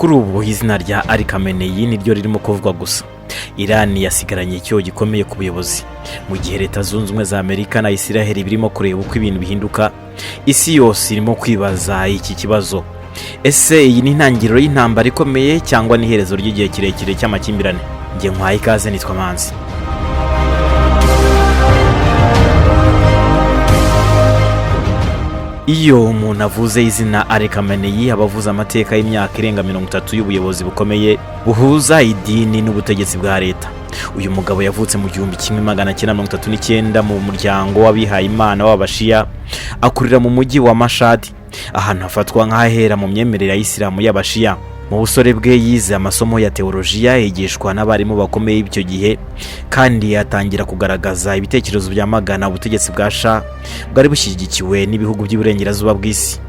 Kuri ubu izina rya Ali Khamenei niryo ririmo kuvugwa gusa. Iran yasigaranye icyuho gikomeye ku buyobozi, mu gihe Leta Zunze Ubumwe za Amerika na Israel birimo kureba uko ibintu bihinduka. Isi yose irimo kwibaza iki kibazo: ese iyi ni intangiriro y'intambara ikomeye cyangwa ni iherezo ry'igihe kirekire cy'amakimbirane? Njye nkwaye ikaze, nitwa Manzi. Iyo umuntu avuze izina Ali Khamenei, aba avuze amateka y'imyaka irenga 30 y'ubuyobozi bukomeye buhuza idini n'ubutegetsi bwa leta. Uyu mugabo yavutse mu 1939 mu muryango w'abihayimana w'Abashiya, akurira mu mujyi wa Mashhad, ahantu hafatwa nk'ahera mu myemerere ya Isilamu y'Abashiya. Mu busore bwe yize amasomo ya teolojiya, yigishwa n'abarimu bakomeye b'icyo gihe, kandi atangira kugaragaza ibitekerezo byamagana ubutegetsi bwa Shah bwari bushyigikiwe n'ibihugu by'iburengerazuba bw'isi.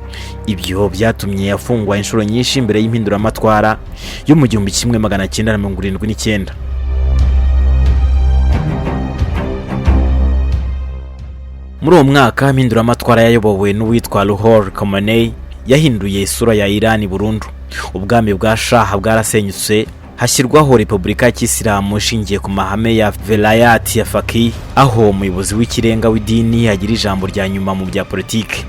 Ibyo byatumye afungwa inshuro nyinshi mbere y'impinduramatwara yo mu 1979. Muri uwo mwaka, impinduramatwara yayobowe n'uwitwa Ruhollah Khomeini yahinduye isura ya Iran burundu. Ubwami bwa Shah bwarasenyutse, hashyirwaho repubulika ya Kisilamu ishingiye ku mahame ya Velayat ya Faqih, aho umuyobozi w'ikirenga w'idini agira ijambo rya nyuma mu bya politiki.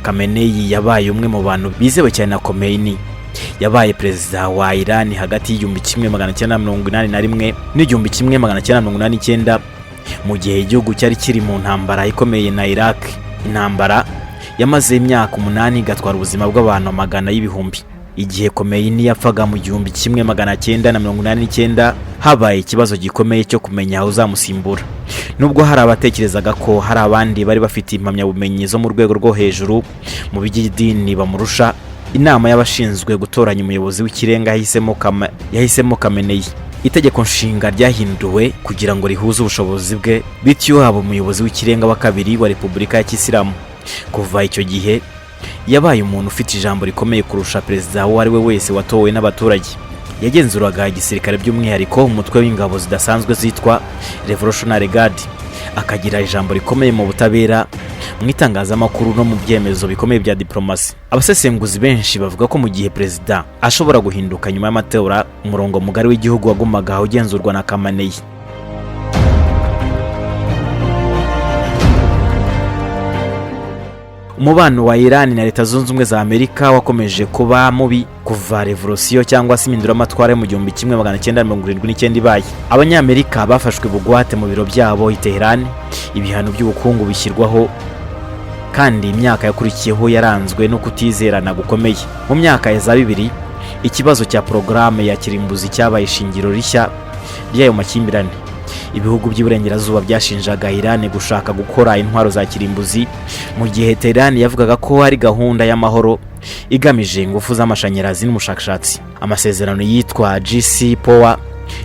Khamenei yabaye umwe mu bantu bizewe cyane na Khomeini. Yabaye perezida wa Iran hagati y'1981 n'1989, mu gihe igihugu cyari kiri mu ntambara ikomeye na Iraq, intambara yamaze imyaka 8 igatwara ubuzima bw'abantu amagana y'ibihumbi. Igihe Khomeini yapfaga mu 1989, habaye ikibazo gikomeye cyo kumenya uzamusimbura. Nubwo hari abatekerezaga ko hari abandi bari bafite impamyabumenyi zo mu rwego rwo hejuru mu by'idini bamurusha, inama y'abashinzwe gutoranya umuyobozi w'ikirenga yahisemo Khamenei. Itegeko nshinga ryahinduwe kugira ngo rihuze ubushobozi bwe, bityo haba umuyobozi w'ikirenga wa kabiri wa repubulika ya Kisilamu. Kuva icyo gihe yabaye umuntu ufite ijambo rikomeye kurusha perezida uwo ari we wese watowe n'abaturage. Yagenzuraga igisirikare, by'umwihariko umutwe w'ingabo zidasanzwe zitwa Revolutionary Guard, akagira ijambo rikomeye mu butabera, mu itangazamakuru no mu byemezo bikomeye bya diplomasi. Abasesenguzi benshi bavuga ko mu gihe perezida ashobora guhinduka nyuma y'amatora, umurongo mugari w'igihugu wagumaga ugenzurwa na Khamenei. Umubano wa Iran na Leta Zunze Ubumwe za Amerika wakomeje kuba mubi kuva revolusiyo cyangwa se impinduramatwara yo mu 1979 ibaye. Abanyamerika bafashwe bugwate mu biro byabo i Teheran, ibihano by'ubukungu bishyirwaho, kandi imyaka yakurikiyeho yaranzwe no kutizerana gukomeye. Mu myaka ya za 2000, ikibazo cya porogaramu ya kirimbuzi cyabaye ishingiro rishya ry'ayo makimbirane. Ibihugu by'iburengerazuba byashinjaga Iran gushaka gukora intwaro za kirimbuzi, mu gihe Tehran yavugaga ko ari gahunda y'amahoro igamije ingufu z'amashanyarazi n'ubushakashatsi. Amasezerano yitwa JCPOA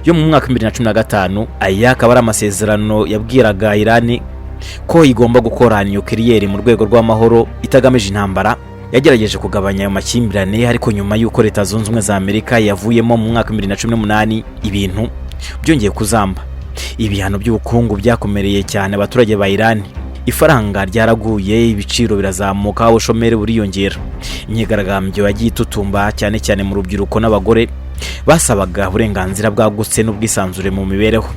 yo mu mwaka 2015, aya akaba ari amasezerano yabwiraga Iran ko igomba gukora nukiliyeri mu rwego rw'amahoro itagamije intambara, yagerageje kugabanya ayo makimbirane. Ariko nyuma y'uko Leta Zunze Ubumwe za Amerika yavuyemo mu mwaka 2018, ibintu byongeye kuzamba. Ibihano by'ubukungu byakomereye cyane abaturage ba Iran. Ifaranga ryaraguye, ibiciro birazamuka, ubushomeri buriyongera. Imyigaragambyo yagiye itutumba cyane cyane mu rubyiruko n'abagore basabaga uburenganzira bwagutse n'ubwisanzure mu mibereho.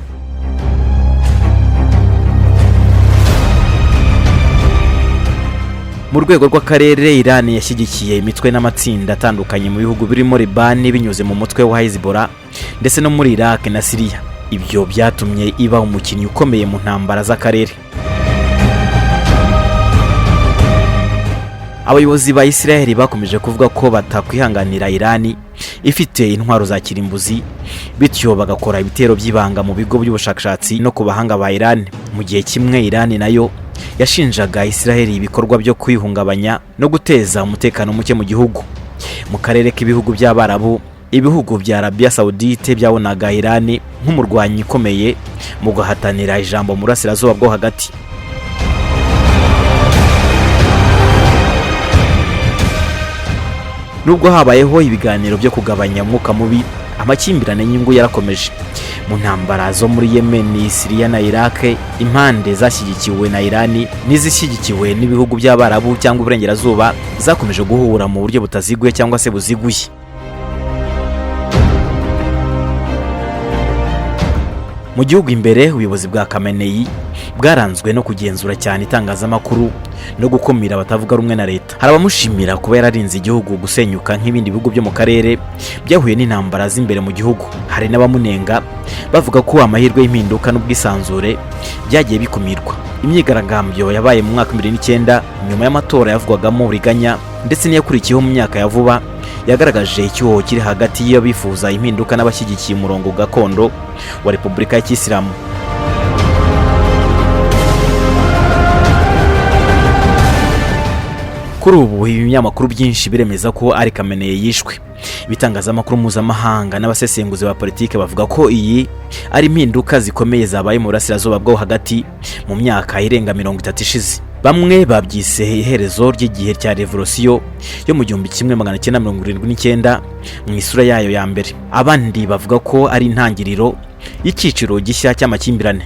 Mu rwego rw'akarere, Iran yashyigikiye imitwe n'amatsinda atandukanye mu bihugu birimo Libani binyuze mu mutwe wa Hezbollah, ndetse no muri Iraq na Syria. Ibyo byatumye iba umukinnyi ukomeye mu ntambara z'akarere. Abayobozi ba Israel bakomeje kuvuga ko batakwihanganira Iran ifite intwaro za kirimbuzi, bityo bagakora ibitero by'ibanga mu bigo by'ubushakashatsi no ku bahanga ba Iran. Mu gihe kimwe, Iran nayo yashinjaga Israel ibikorwa byo kwihungabanya no guteza umutekano muke mu gihugu. Mu karere k'ibihugu by'Abarabu, ibihugu bya Arabia Saudite byabonaga Iran nk'umurwanyi ukomeye mu guhatanira ijambo mu burasirazuba bwo hagati. Nubwo habayeho ibiganiro byo kugabanya umwuka mubi, amakimbirane y'inyungu yarakomeje. Mu ntambara zo muri Yemen, Syria na Iraq, impande zashyigikiwe na Iran n'izishyigikiwe n'ibihugu by'Abarabu cyangwa Iburengerazuba zakomeje guhura mu buryo butaziguye cyangwa se buziguye. Mu gihugu imbere, ubuyobozi bwa Khamenei bwaranzwe no kugenzura cyane itangazamakuru no gukumira abatavuga rumwe na leta. Hari abamushimira kuba yararinze igihugu gusenyuka nk'ibindi bihugu byo mu karere byahuye n'intambara z'imbere mu gihugu. Hari n'abamunenga bavuga ko amahirwe y'impinduka n'ubwisanzure byagiye bikumirwa. Imyigaragambyo yabaye mu mwaka 2009 nyuma y'amatora yavugwagamo uburiganya, ndetse n'iyakurikiyeho mu myaka ya vuba, yagaragaje icyuho kiri hagati y'abifuza impinduka n'abashyigikiye umurongo gakondo wa Repubulika ya Kisilamu. Kuri ubu ibinyamakuru byinshi biremeza ko ari Khamenei yishwe. Ibitangazamakuru mpuzamahanga n'abasesenguzi ba politiki bavuga ko iyi ari impinduka zikomeye zabaye mu Burasirazuba bwo Hagati mu myaka irenga 30 ishize. Bamwe babyise iherezo ry'igihe cya revolisiyo yo mu 1979 mu isura yayo ya mbere, abandi bavuga ko ari intangiriro y'icyiciro gishya cy'amakimbirane.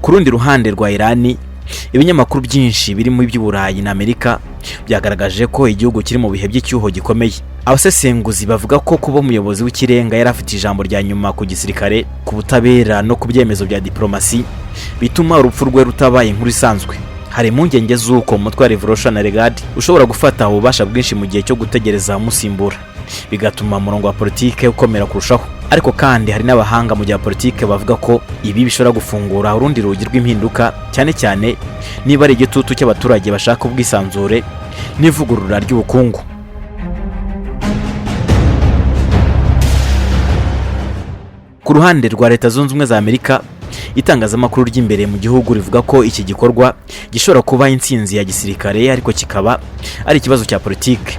Ku rundi ruhande rwa Irani, ibinyamakuru byinshi birimo iby'Uburayi na Amerika byagaragaje ko igihugu kiri mu bihe by'icyuho gikomeye. Abasesenguzi bavuga ko kuba umuyobozi w'ikirenga yari afite ijambo rya nyuma ku gisirikare, ku butabera no ku byemezo bya diplomasi bituma urupfu rwe rutaba inkuru isanzwe. Hari impungenge z'uko umutwe wa Revolutionary Guard ushobora gufata ububasha bwinshi mu gihe cyo gutegereza umusimbura, bigatuma umurongo wa politike ukomera kurushaho. Ariko kandi hari n'abahanga mu bya politike bavuga ko ibi bishobora gufungura urundi rugi rw'impinduka, cyane cyane niba ari igitutu cy'abaturage bashaka ubwisanzure n'ivugurura ry'ubukungu. Ku ruhande rwa Leta Zunze Ubumwe za Amerika, itangazamakuru ry'imbere mu gihugu rivuga ko iki gikorwa gishobora kuba intsinzi ya gisirikare, ariko kikaba ari ikibazo cya politike.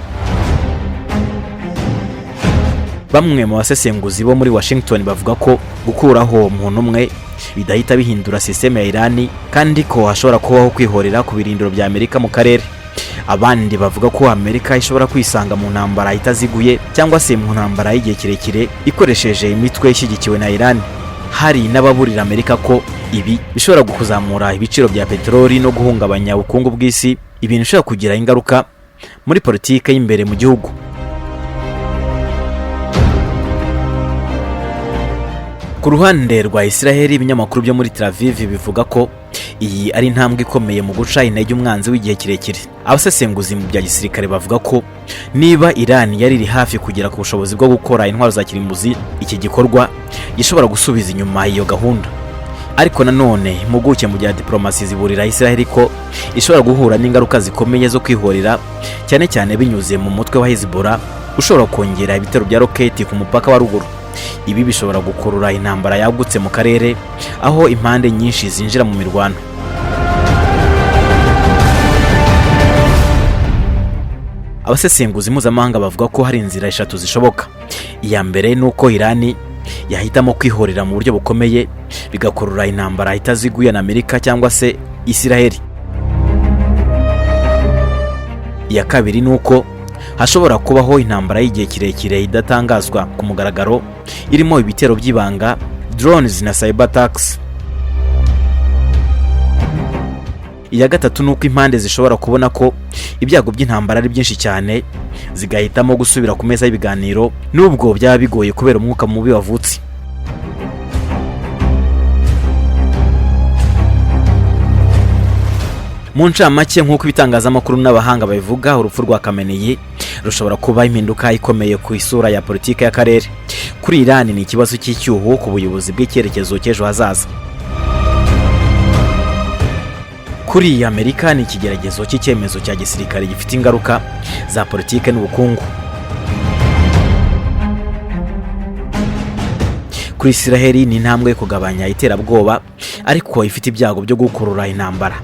Bamwe mu basesenguzi bo muri Washington bavuga ko gukuraho umuntu umwe bidahita bihindura sisiteme ya Irani, kandi ko hashobora kubaho kwihorera ku birindiro bya Amerika mu karere. Abandi bavuga ko Amerika ishobora kwisanga mu ntambara itaziguye cyangwa se mu ntambara y'igihe kirekire ikoresheje imitwe ishyigikiwe na Irani. Hari n'ababurira Amerika ko ibi bishobora kuzamura ibiciro bya peteroli no guhungabanya ubukungu bw'isi, ibintu bishobora kugira ingaruka muri politike y'imbere mu gihugu. Ku ruhande rwa Israel, ibinyamakuru byo muri Tel Aviv bivuga ko iyi ari intambwe ikomeye mu guca intege umwanzi w'igihe kirekire. Abasesenguzi mu bya gisirikare bavuga ko niba Iran yari iri hafi kugera ku bushobozi bwo gukora intwaro za kirimbuzi, iki gikorwa gishobora gusubiza inyuma iyo gahunda. Ariko nanone impuguke mu bya diplomasi ziburira Israel ko ishobora guhura n'ingaruka zikomeye zo kwihorera, cyane cyane binyuze mu mutwe wa Hezbollah ushobora kongera ibitero bya roketi ku mupaka wa ruguru. Ibi bishobora gukurura intambara yagutse mu karere, aho impande nyinshi zinjira mu mirwano. Abasesenguzi mpuzamahanga bavuga ko hari inzira eshatu zishoboka. Iya mbere ni uko Irani yahitamo kwihorera mu buryo bukomeye, bigakurura intambara itaziguye na Amerika cyangwa se Isiraheli. Iya kabiri ni uko hashobora kubaho intambara y'igihe kirekire idatangazwa ku mugaragaro, irimo ibitero by'ibanga, drones na cyber attacks. Iya gatatu ni uko impande zishobora kubona ko ibyago by'intambara ari byinshi cyane, zigahitamo gusubira ku meza y'ibiganiro, nubwo byaba bigoye kubera umwuka mubi wavutse. Mu ncamake, nk'uko ibitangazamakuru n'abahanga babivuga, urupfu rwa Khamenei rushobora kuba impinduka ikomeye ku isura ya politiki y'akarere. Kuri Irani, ni ikibazo cy'icyuho ku buyobozi bw'icyerekezo cy'ejo hazaza. Kuri Amerika, ni ikigeragezo cy'icyemezo cya gisirikare gifite ingaruka za politiki n'ubukungu. Kuri Isiraheli, ni intambwe yo kugabanya iterabwoba, ariko ifite ibyago byo gukurura intambara.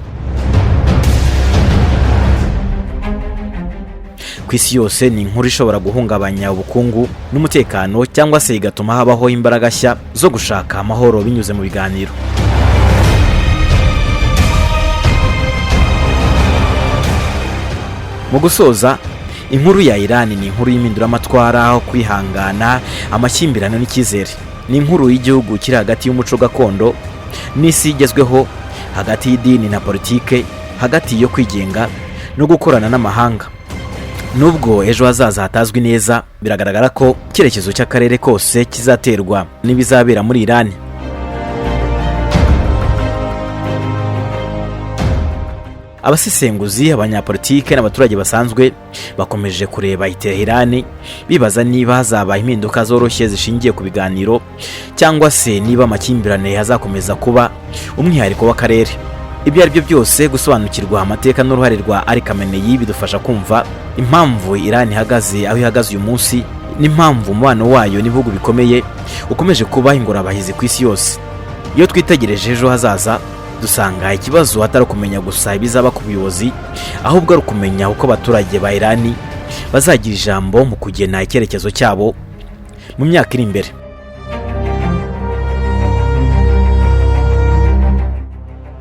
Ku isi yose, ni inkuru ishobora guhungabanya ubukungu n'umutekano, cyangwa se igatuma habaho imbaraga nshya zo gushaka amahoro binyuze mu biganiro. Mu gusoza, inkuru ya Irani ni inkuru y'impinduramatwara, kwihangana, amakimbirane n'icyizere. Ni inkuru y'igihugu kiri hagati y'umuco gakondo n'isi igezweho, hagati y'idini na politike, hagati yo kwigenga no gukorana n'amahanga. Nubwo ejo hazaza hatazwi neza, biragaragara ko icyerekezo cy'akarere kose kizaterwa n'ibizabera muri Irani. Abasesenguzi, abanyapolitike n'abaturage basanzwe bakomeje kureba Teherani bibaza niba hazaba impinduka zoroshye zishingiye ku biganiro, cyangwa se niba amakimbirane azakomeza kuba umwihariko w'akarere. Ibyo ari byo byose, gusobanukirwa amateka n'uruhare rwa Ali Khamenei bidufasha kumva impamvu Iran ihagaze aho ihagaze uyu munsi, n'impamvu umubano wayo n'ibihugu bikomeye ukomeje kuba ingorabahizi ku isi yose. Iyo twitegereje ejo hazaza, dusanga ikibazo atari ukumenya gusa ibizaba ku buyobozi, ahubwo ari ukumenya uko abaturage ba Irani bazagira ijambo mu kugena icyerekezo cyabo mu myaka iri imbere.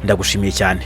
Ndagushimiye cyane.